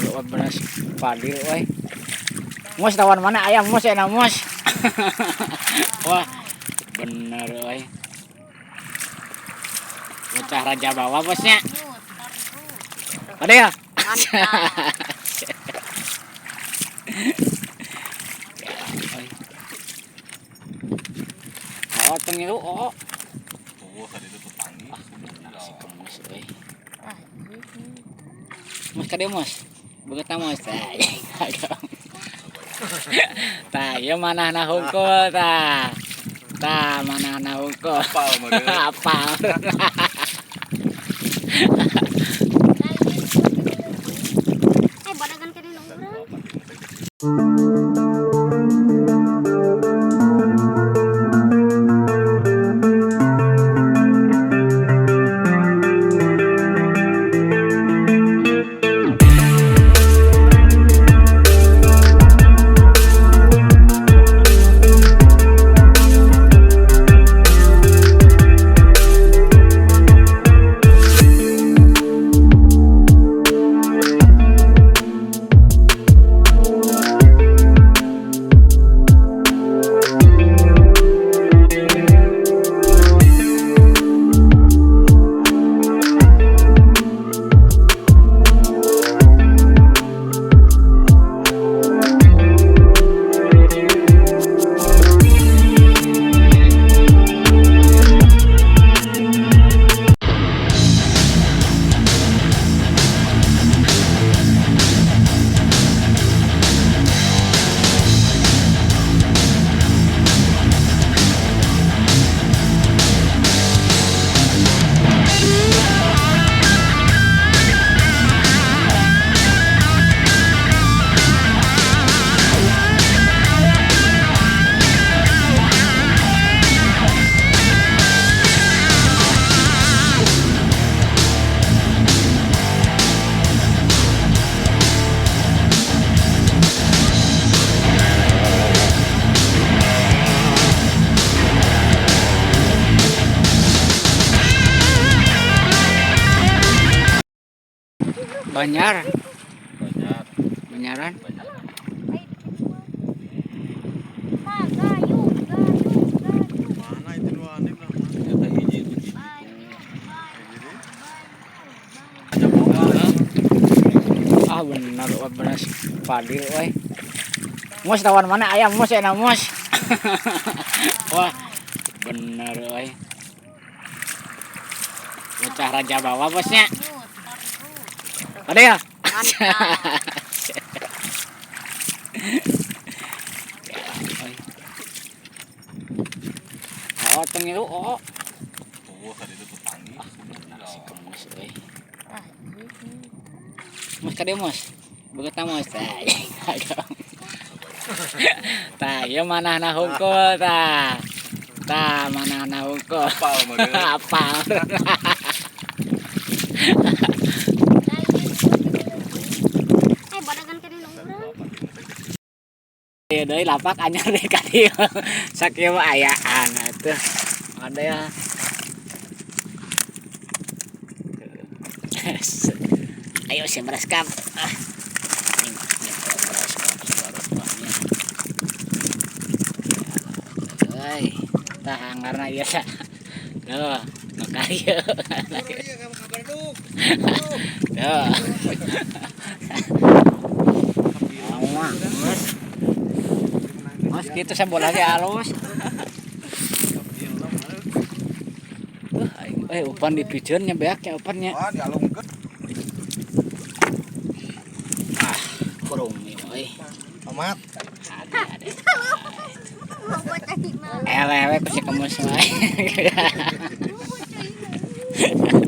Bener bener Fadil euy. Mus tawan mana ayam mus enak mus. Wah, bener euy. Bocah raja bawah bosnya. Ada ya? Mantap. Oh, tengilu oh. Oh, tadi itu petani. Ah, bener si kemus euy. Mus ka dieu mus. Beungeutna mus. Tah. Tah, ieu manahna hungkul tah. Tah, manahna hungkul. Apal meureun. Apal. Eh, badagan kene nu urang. Banyak. Banyak. Banyaran. Banyak. Tah, gayung, gayung, gayung. Mana itu nu aneh lah mana? Eta hiji itu hiji. Banyu, banyu, Raja bawah. Ah, bener bener Fadil euy. Mus tawan mana ayam mus enak mus. Wah, bener euy. Bocah raja bawah bosnya. Ada ya? Mantap. Oh, tengilu oh. Oh, tadi itu petani. Ah, bener si kemus euy. Mus ka dieu mus. Beungeutna mus. Tah. Tah, ieu manahna hungkul tah. Tah, manahna hungkul. Apal meureun. Apal. Eh, badagan kene nu urang. Ieu deui lapak anyar deui ka dieu. Sakieu mah ayaan atuh. Ada ya. Ayo si beras kam. Ah. Ini beras kam suara buahnya. Euy, tah anggarna ieu tah. Tuh, nu ka dieu. Tuh. Mas. Mas gitu sabola ge alus. Aing eupan dipiceun nya beak nya eupannya. Wah, dialungkeun. Ah, kurung ieu euy. Amat. Ada. Bocah hina. Elewe ku si kemus wae. Bocah hina.